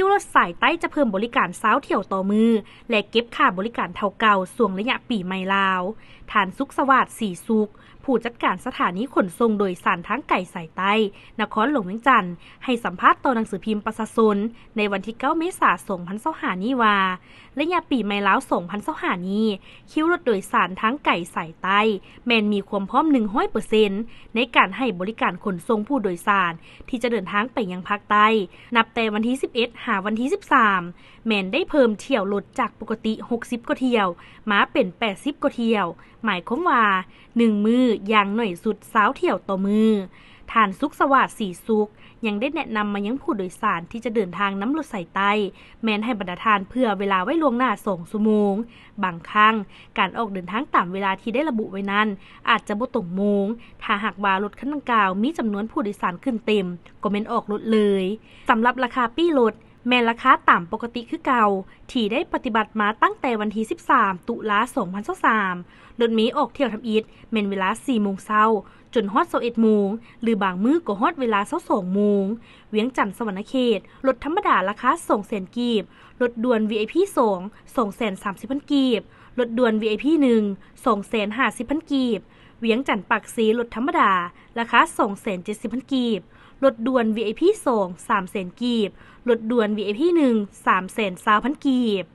ຄິວລົດສາຍໃຕ້ຈະເພີ່ມບໍລິການຊາວຖ້ຽວຕໍ່ມື້ ແລະ ເກັບຄ່າບໍລິການເທົ່າເກົ່າຊ່ວງໄລຍະປີໃໝ່ລາວ. ທ່ານ ສຸກສະຫວາດ ສີສຸກ, ຜູ້ຈັດການສະຖານີຂົນສົ່ງໂດຍສານທາງໄກສາຍໃຕ້ ນະຄອນຫຼວງວຽງຈັນ ໃຫ້ສຳພາດຕໍ່ໜັງສືພິມປະຊາຊົນ ໃນວັນທີເກົ້າ ເມສາ ສອງພັນຊາວຫ້ານີ້ວ່າ ໄລຍະປີໃໝ່ລາວ ສອງພັນຊາວຫ້ານີ້ ຄິວລົດໂດຍສານທາງໄກສາຍໃຕ້ ແມ່ນມີຄວາມພ້ອມ ໜຶ່ງຮ້ອຍເປີເຊັນ ໃນການໃຫ້ບໍລິການຂົນສົ່ງຜູ້ໂດຍສານ ທີ່ຈະເດີນທາງໄປຍັງພາກໃຕ້ ນັບແຕ່ວັນທີສິບເອັດ ຫາວັນທີສິບສາມ ແມ່ນໄດ້ເພີ່ມຖ້ຽວລົດຈາກປົກກະຕິ ຫົກສິບກວ່າຖ້ຽວ ມາເປັນ ແປດສິບກວ່າຖ້ຽວ, ໝາຍຄວາມວ່າ ໜຶ່ງມື້ຢ່າງໜ້ອຍສຸດ ຊາວຖ້ຽວຕໍ່ມື້. ທ່ານ ສຸກສະຫວາດ ສີສຸກ ຍັງໄດ້ແນະນຳມາຍັງຜູ້ໂດຍສານທີ່ຈະເດີນທາງນຳລົດສາຍໃຕ້ ແມ່ນໃຫ້ບັນດາທ່ານເຜື່ອເວລາໄວ້ລ່ວງໜ້າ ສອງຊົ່ວໂມງ. ບາງຄັ້ງ ການອອກເດີນທາງຕາມເວລາທີ່ໄດ້ລະບຸໄວ້ນັ້ນ ອາດຈະບໍ່ຕົງໂມງ. ຖ້າຫາກວ່າລົດຄັນດັ່ງກ່າວມີຈຳນວນຜູ້ໂດຍສານຂຶ້ນເຕັມ ກໍແມ່ນອອກລົດເລີຍ. ສຳລັບລາຄາປີ້ລົດ ແມ່ນລາຄາຕາມປົກກະຕິຄືເກົ່າ ທີ່ໄດ້ປະຕິບັດມາຕັ້ງແຕ່ວັນທີສິບສາມ ຕຸລາ ສອງພັນຊາວສາມ. ລົດເມອອກຖ້ຽວທຳອິດແມ່ນເວລາ ສີ່ໂມງເຊົ້າ ຈົນຮອດ ຊາວເອັດໂມງ ຫຼື ບາງມື້ກໍຮອດເວລາ ຊາວສອງໂມງ. ວຽງຈັນ ສະຫວັນນະເຂດ ລົດທຳມະດາລາຄາ ສອງແສນກີບ, ລົດດ່ວນ ວີໄອພີ ສອງ ສອງແສນສາມສິບພັນກີບ, ລົດດ່ວນ ວີໄອພີ ໜຶ່ງ ສອງແສນຫ້າສິບພັນກີບ. ວຽງຈັນ ປາກເຊ ລົດທຳມະດາລາຄາ ສອງແສນເຈັດສິບພັນກີບ, ລົດດ່ວນ ວີໄອພີ ສອງ ສາມແສນກີບ, ລົດດ່ວນ ວີໄອພີ ໜຶ່ງ ສາມແສນຊາວພັນກີບ.